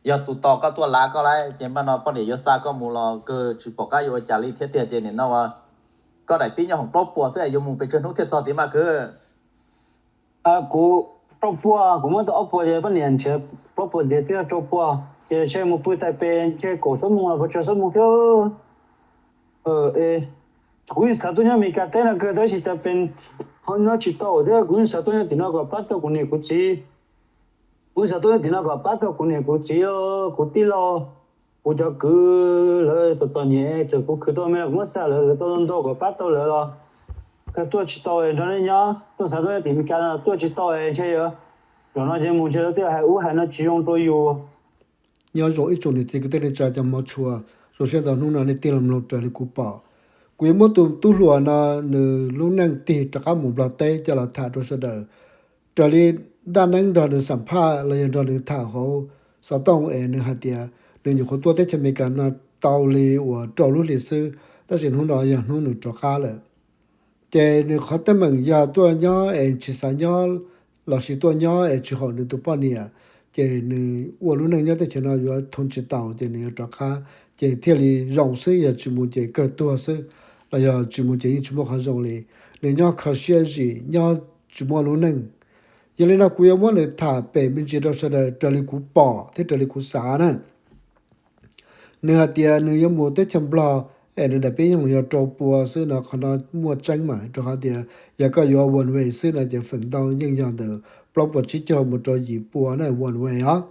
Yog tus tos koj tuaj lav koj lawm ces npaj no poj niam yuav xa koj mus los kawg tsis pom qab yuav ua cas li thiab tiag. Ces nim no koj daim pib nyob hoom plaub puas xwb es yuav mus pes tsawg hnub thiaj txog tim mas kwv? Kuv rau puas, kuv muab tau ob puas ces poj niam nrhiav plaub puas ntxiv twb yog rau puas, ces ntshe mus pw Taipei ntshe kaum xuab moos los puas tsawg xuab moos thiab. Kuv yeej xav tuaj nyob Amelikas teb no kawg tab sis cas pes ho nyob tsis tau thiab. Kuv yeej xav tuaj nyob tim no kom pab tau kuv niam kuv txiv. Kuv xav tuaj nyob tim no kom pab tau kuv niam kuv txiv, kuv tij laug, kuv cov kwv lawv txom txom nyem, txawm kuv khwv tau me los kuv muab xa lawv, lawv tau ntau kom pab tau lawv los kawg tuaj tsis tau nrog nej nyob. Tuaj xav tuaj nyob tim Amelikas no tuaj tsis tau ntshe yog zaum no ces mus ntshe lawv twb hais ub hais no tsis zoo rau yus. Nyob zoo ib tsoom niam txiv kwv tij neej tsa cov hmov tshua, zoo siab ntau hnub no nej tig los mloog raws li kuv pom. Kuv yuav muab tus tub hluas no nws lub neej tig rov qab mus Nplog teb coj los tham rau sawv daws. Raws li dab neeb nrog nws xam phaj los yog nrog nws tham hauv xov tooj es nws hais tias nws nyuam qhuav tuaj teb chaws Amelikas no tau li uas rau lub hlis xwb, tab sis hnub no yog hnub nws rov qab lawm. Ces nws qhov teeb meem yog tuaj nyob es tsis xav nyob lossis tuaj nyob es tsis haum nws tus poj niam, ces nws ua lub neej nyob teb chaws no yuav thoo tsis taus ces nws yuav rov qab, ces thiaj li zoo xwb, yog tsis mus ces kawg tuag xwb, los yog tsis mus ces yeej tsis muaj qhov zoo li. Nws nyob kho siab zim, nyob tsis muaj lub neej. Yog li no kuv yuav muab nws tham pem me ntsis rau sawv daws raws li kuv pom thiab raws li kuv xav na. Nws hais tias nws yuav mus teb chaws Nplog es nws daim pib nyoog yog rau pua xwb no, qhov no muaj tseeb mas, rau qhov tias yog koj yuav one way xwb no ces feem ntau yeej yog ntawm plaub puas tsib caug mus rau yim pua na one way os.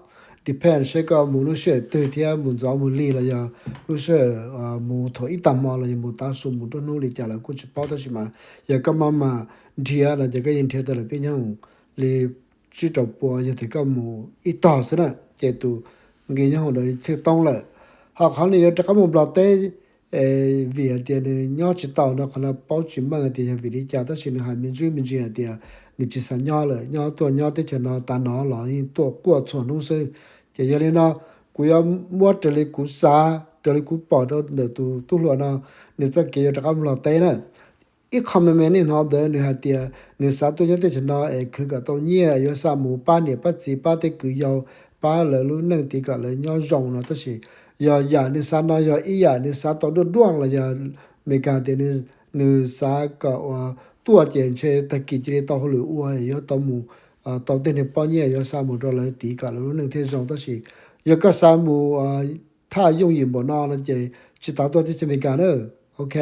Depend seb koj mus lub sij hawm twg thiab mus ntxov mus lig los yog lub sij hawm mus thaum ib tag hmo los yog mus tav su mus nruab hnub li cas los kuj tsis paub, tab sis mas yog koj maj mam nrhiav no ces koj yeej nrhiav tau daim pib nyoog li tsib rau pua yog tias koj mus ib tog xwb na, ces tus nqi nyob hauv ntawd txhiaj toob lawm. Ho qhov nws yuav rov qab mus Nplog teb vim hais tias nws nyob tsis tau no, qhov no paub tsis meej hais tias yog vim li cas, tab sis nws hais me ntsis me ntsis hais tias nws tsis xav nyob lawm, nyob tuaj nyob teb chaws no tas no los yeej tuaj quaj txhua hnub xwb. Ces yog li no kuv yuav muab raws li kuv xav, raws li kuv pom rau ntawm tus tub hluas no, nws txoj kev yuav rov qab Nplog teb na. Ib qho me me nej hnov ntawd nws hais tias nws xav tuaj nyob teb chaws no es khwv kom tau nyiaj yuav xa mus pab niam pab txiv, pab tej kwv yau, pab lawv lub neej tiv kom lawv nyob zoo no, tab sis yog yam nws xav no yog ib yam nws xav tau duaj duaj los yog Amelikas tias nws xav kom ua tuaj ces ntshe tag kis cia li tau hauj lwm ua yuav tau mus tau tej niag poj nyiaj yuav xa mus rau lawv tiv kom lawv lub neej thiaj zoo, tab sis yog koj xav mus thaj yooj yim npaum no no ces tsis tau tuaj teb chaws Amelikas na. Ok,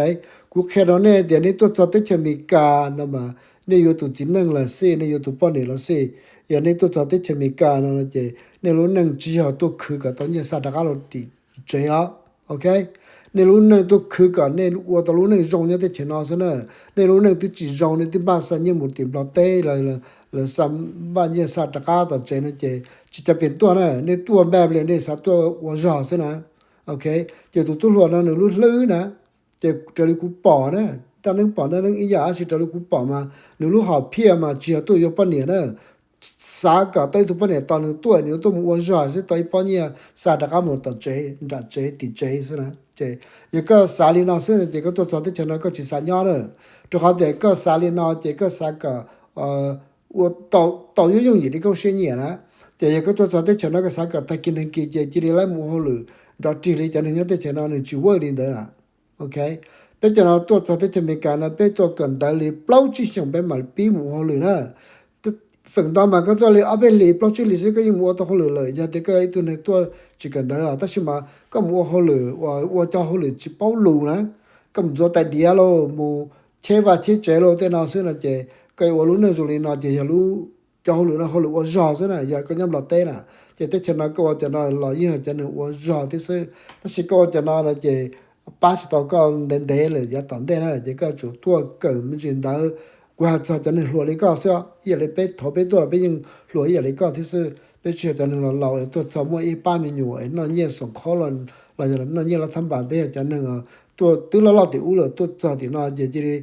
kuv qhia rau nej tias nej tuaj txog teb chaws Amelikas no mas nej yuav tus txiv neej los xij, nej yuav tus poj niam los xij, yog nej tuaj txog teb chaws Amelikas no no ces nej lub neej tsis yog tuaj khwv kom tau nyiaj xa rov qab los tim tsev os. Ok, nej lub neej tuaj khwv kom nej ua tau lub neej zoo nyob teb chaws no xwb na. Nej lub neej twb tsis zoo nej twb npaj xa nyiaj mus tim Nplog teb, lawv xa npaj nyiaj xa rov qab tom tsev no ces tsis cov pem tuaj na, nej tuaj npaj li nej xav tuaj ua zog xwb na. Ok, ces tus tub hluas no nws lub hlwb na, ces raws li kuv pom na, dab neeb pom dab neeb ib yam, tab sis raws li kuv pom mas nws lub hom phiaj mas tsis yog tuaj yuav poj niam na, xav kom tau ib tug poj niam tos nws tuaj, nws yuav tuaj mus ua zog xwb tau ib pob nyiaj xa rov qab mus tom tsev, nram tsev tim tsev xwb na. Ces yog koj xav li no xwb ces koj tuaj txog teb chaws no koj tsis xav nyob na, rau qhov tias koj xav li no ces koj xav kom ua tau yooj yooj yim li koj siab nyiam na. Ces yog koj tuaj txog teb chaws no koj xav kom tag kis neeg kis ces cia li lawv mus ua hauj lwm nrov rig li cov neeg nyob teb chaws no nws tsis work li ntawd na. Ok, peb cov no tuaj txog teb chaws Amelikas no peb tuaj kawm ntawv li plaub tsib xyoos peb mam pib mus ua hauj lwm na. Feem ntau mas koj tuaj li ob peb hlis plaub tsib hlis xwb koj yeej mus ua tau hauj lwm lawm, yog tias koj ib tug neeg tuaj tsis kawm ntawv os, tab sis mas koj mus ua hauj lwm uas ua cov hauj lwm tsis paub lus na, koj mus ntxuav tais diav lauj, mus cheb vaj cheb tsev lauj tej no xwb no ces koj ua lub neej zoo li no ces yog lub, cov hauj lwm no hauj lwm ua zog xwb na, yog koj nyob Nplog teb na, ces teb chaws no koj ua cov no los yeej yog cov neeg ua zog thiab xwb, tab sis koj ua cov no no ces pab tsis tau koj ntev ntev lawm yav tom ntej na, ces koj tsum tuaj kawm me ntsis ntawv. Kuv hais txog cov neeg hluas li koj xwb, ib yam li peb thaum peb tuaj los peb yeej hluas ib yam li koj thiab xwb, peb tsis yog cov neeg laus laus es tuaj txog muaj ib pab me nyuam es noj nyiaj xoom qhob los yog noj nyiaj lab thab npas, peb yog cov neeg tuaj twb loj loj tim ub lawm tuaj txog tim no ces cia li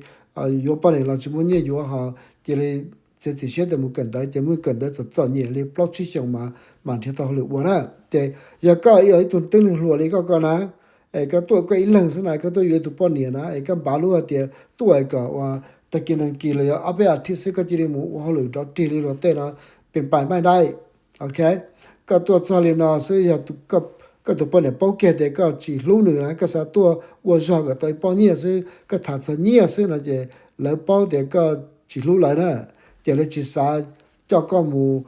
yuav poj niam los tsis muaj nyiaj yuav ho cia li txiav txim siab tias mus kawm ntawv, ces mus kawm ntawv txom txom nyem li plaub tsib xyoos mas mam nrhiav tau hauj lwm ua na. Ces yog koj yog ib tug tib neeg hluas li koj ko na, es koj tuaj koj ib leeg xwb na, koj tuaj yuav tus poj niam na, es koj npav lub hais tias tuaj kom ua tag kis neeg kis los yog ob peb as thiv xwb koj cia li mus ua hauj lwm nrov rig li luag tej no, pem pais maj dai. Ok, koj tuaj txog li no xwb yog koj tus poj niam paub kiag tias koj tsis hlub nws na, koj xav tuaj ua zog kom tau ib pob nyiaj xwb, koj tham txog nyiaj xwb no ces lawv paub tias koj tsis hlub lawv na, ces lawv tsis xav coj koj mus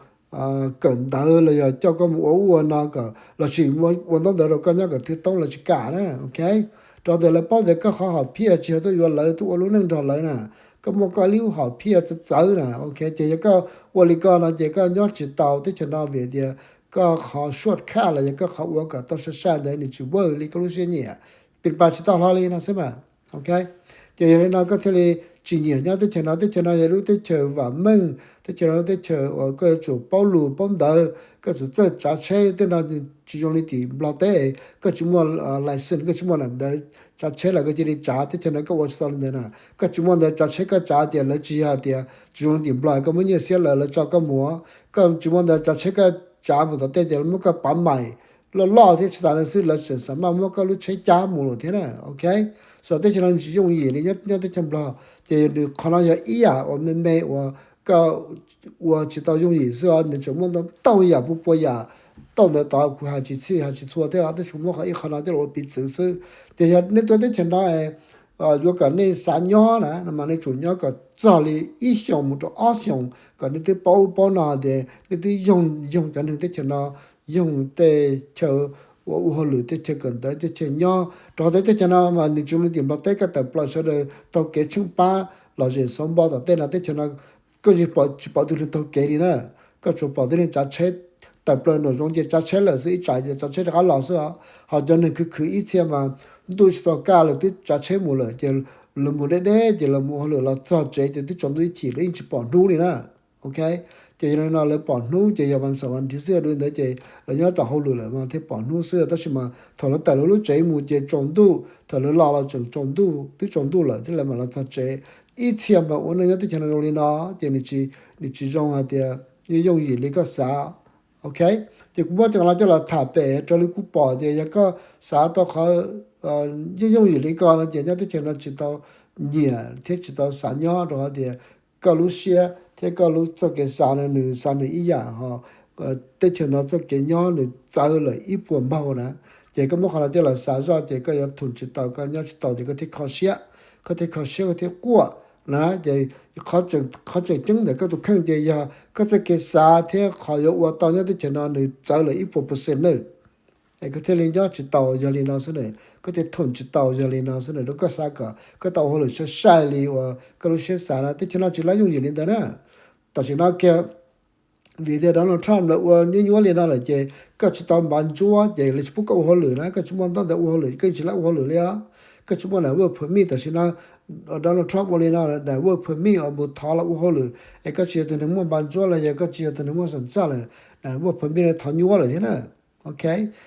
kawm ntawv los yog coj koj mus ua ub ua no kom lossis ua ntaub ntawv rau koj nyob kom thwj toob, lawv tsis kam na, ok. Rau qhov tias lawv paub tias koj qhov hom phiaj tsis yog tuaj yuav lawv, tuaj ua lub neej nrog lawv na, koj muaj koj ib lub hom phiaj txawv txawv na, ok. Ces yog koj ua li ko no ces koj nyob tsis tau teb chaws no vim tias koj qhov shortcut los yog koj qhov ua kom tau sai sai ntawd nws tsis work li koj lub siab nyiam, pis pas tsis tau hlo li no xwb mas, ok. Ces yog li no koj thiaj li tsis nyiam nyob teb chaws no. Teb chaws no yog lub teb chaws vam meej, teb chaws no lub teb chaws uas koj yuav tsum paub lus paub ntawv, koj tsum txawj tsav tsheb. Tej no tsis zoo li tim Nplog teb, koj tsis muaj license, koj tsis muaj ntawv tsav tsheb los koj cia li tsav. Teb chaws no koj ua tsis tau li ntawd na, koj tsis muaj ntawv tsav tsheb koj tsav ces lawv tsis yog tias tsis zoo li tim Nplog koj muab nyiaj xiab lawv, lawv tso koj mus. Koj tsis muaj ntawv tsav tsheb koj tsav mus tom tej ces lawv muab koj pav mais loj loj thiab tsis tas li xwb, lawv tseem xav maj muab koj lub tsheb cab mus lawm thiab na, ok. Teb chaws no tsis yooj yim li nyob teb chaws Nplog, ces nws qhov no yog ib yam uas me me uas koj ua tsis tau yooj yim xwb os, nws tseem muaj ntau ntau yam pua pua yam. Tau ntawd tod kuv hais tsis txhij hais tsis txhua thiab, tab sis kuv muab qhov ib qho no coj los ua piv txwv xwb. Ces yog nej tuaj teb chaws no es yuav kom nej xav nyob na no mas nej tsum nyob kom txog li ib xyoos mus rau ob xyoos kom nej twb paub ub paub no tias nej twb yoog yoog cov neeg teb chaws no, yoog tej chaw ua ua hauj lwm, tej chaw kawm ntawv, tej chaw nyob. Rau qhov tias teb chaws no mas nws tsis zoo li tim Nplog teb, koj tawm plaws sawv daws taug kev tsheej pab los zem xauv npo tom tej no. Teb chaws no koj tsis pom tsis pom tus neeg taug kev li na, koj tsuas pom tib neeg tsav tsheb tawm plaws nraum zoov ces tsav tsheb lawm xwb, ib tsam ces tsav tsheb rov qab los xwb os. Ho cov neeg khwv khwv ib txhia mas ntuj tsis tau kaj lawm twb tsav tsheb mus lawm ces lawv mus deb deb ces lawv mus ua hauj lwm los txog tsev ces twb tsaus ntuj ib chim lawv yeej tsis pom hnub li na, ok. Ces yog li no lawv pom hnub ces yog vas xaum vas thiv xwb, dua li ntawd ces lawv nyob tom hauj lwm lawm mas thiaj pom hnub xwb, tab sis mas thaum lawv tawm lawv lub tsev mus ces tsaus ntuj, thaum lawv los los tseem tsaus ntuj, twb tsaus ntuj lawm thiab lawv mam los txog tsev. Ib txhia mas ua neej nyob teb chaws no zoo li no ces nws tsis zoo hais tias yooj yooj yim li koj xav, ok. Ces kuv muab cov no coj los tham pem raws li kuv pom ces yog koj xav tau qhov yooj yooj yim li ko no ces nyob teb chaws no tsis tau nyiam thiab tsis tau xav nyob rau qhov tias koj lub siab thiab koj lub txoj kev xav no nws xav nws ib yam ho teb chaws no txoj kev nyob nws txawv lawm ib puas npaug na. Ces koj muab qhov no coj los xav zoj ces koj yuav thum tsis tau, koj nyob tsis tau ces koj thiaj kho siab, koj thiaj kho siab koj thiaj quaj na. Ces qhov tseem ceeb ntawm koj tus kheej ces yog koj txoj kev xav thiab qhov yuav ua tau nyob teb chaws no nws txawv lawm ib puas percent na. Es koj thiaj li nyob tsis tau yog li no xwb na, koj thiaj thum tsis tau yog li no xwb na. Rau koj xav kom koj tau ua hauj lwm sai sai li uas koj lub siab xav no teb chaws no tsis lab yooj yim li ntawd na. Tam sim no kiag vim tias Donald Trump lawv ua nyuaj nyuaj li no lawm ces koj tsis tau npav ntsuab ces lawv tsis pub koj ua hauj lwm na, koj tsis muaj ntaub ntawv ua hauj lwm koj yeej tsis lab ua hauj lwm li os. Koj tsis muaj daim work permit tam sim no Donald Trump ua li no, daim work permit uas mus thov los ua hauj lwm es koj tsis yog tus neeg muaj npav ntsuab los yog koj tsis yog tus neeg muaj xam txaj lawm, daim work permit no thov nyuaj lawm thiab na. Ok,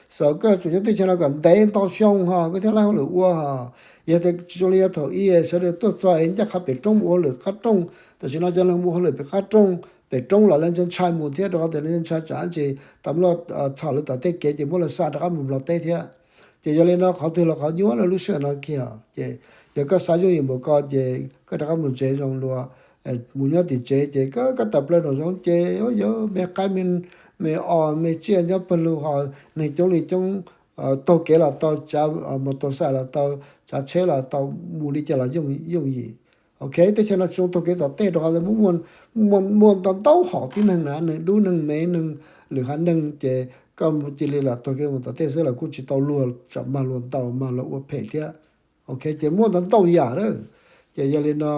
so koj tsum nyob teb chaws no kom ntev ntau xyoo ho koj thiaj lab hauj lwm ua ho. Yog tias tsis zoo li yav thaum ub sawv daws tuaj txog es ncaj qha pem roob mus ua hauj lwm qab rooj, tam sim no cov neeg mus ua hauj lwm pem qab rooj, pem roob los lawv ntshai ntshai mus thiab rau qhov tias lawv ntshai tsam ntsis tau muaj txhom lawv tom tej kev ces muab lawv xa rov qab mus Nplog teb thiab. Ces yog li no qhov twg los qhov nyuaj lawv lub sij hawm no kiag. Ces yog koj xav yooj yim npaum ko ces koj rov qab mus tsev zoo dua, mus nyob tim tsev ces koj tawm plaws nraum zoov ces yuav me qaib me os me tsiaj nyob pawg lug ho neeg coob li coob, taug kev los tau, tsav mos tos xais los tau, tsav tsheb los tau, mus li cas los yooj yim. Ok, teb chaws no tsis zoo taug kev tom tej rau qhov muaj ntau ntau hom tib neeg na, neeg dub neeg me neeg lwm haiv neeg ces koj cia li los taug kev mus tom tej xwb los kuj tsis tau luag tsam mag luag ntaus mag luag ua phem thiab. Ok, ces muaj ntau ntau yam na. Ces yog li no,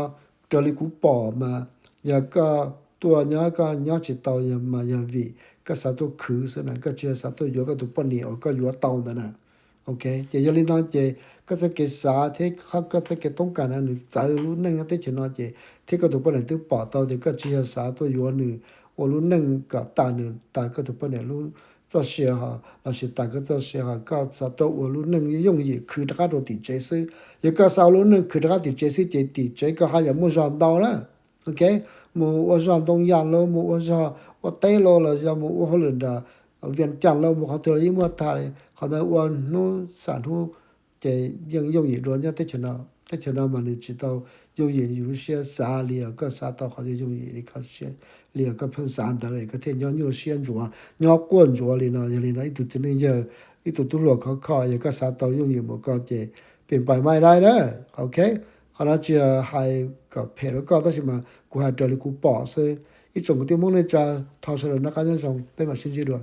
raws li kuv pom mas yog koj tuaj nyob koj nyob tsis tau mas yog vim koj xav tuaj khwv xwb na, koj tsis yog xav tuaj yuav koj tus poj niam uas koj yuav tau ntawd na. Ok, ces yog li no ces koj txoj kev xav thiab koj txoj kev toob kas no nws txawv lub neej nyob teb chaws no ces thiab koj tus poj niam twb pom tau tias koj tsis yog xav tuaj yuav nws ua lub neej kom tas nws tas koj tus poj niam lub txoj sia ho lossis tas koj txoj sia ho koj xav tuaj ua lub neej yooj yim khwv rov qab rau tim tsev xwb. Yog koj xav ua lub neej khwv rov qab tim tsev xwb ces tim tsev koj haj yam muaj zog ntau na. Ok, mus ua zog Ntoo Yas los mus ua zog ua teb los los yog mus ua hauj lwm nram Vias Cas los mus qhov twg los yeej muaj tag li. Qhov ntawd ua hnub xam hnub ces yeej yooj yim dua nyob teb chaws no. Teb chaws no mas nws tsis tau yooj yim li yus lub siab xav li os. Koj xav tau qhov yooj yim li koj siab, li os koj pheej xav ntawd es koj thiaj nyob nyuaj siab ntsuav, nyob quaj ntsuav li no. Yog li no ib tug txiv neej yawg, ib tug tub hluas khov kho, yog koj xav tau yooj yim mus koj ces pim pais mai dai na. Ok, qhov no tsis yog hais kom phem rau koj tab sis mas kuv hais raws li kuv pom xwb. Ib tsoom kwv tij Hmoob neej tsa, thov sawv daws noj qab nyob zoo, peb mam sib ntsib dua.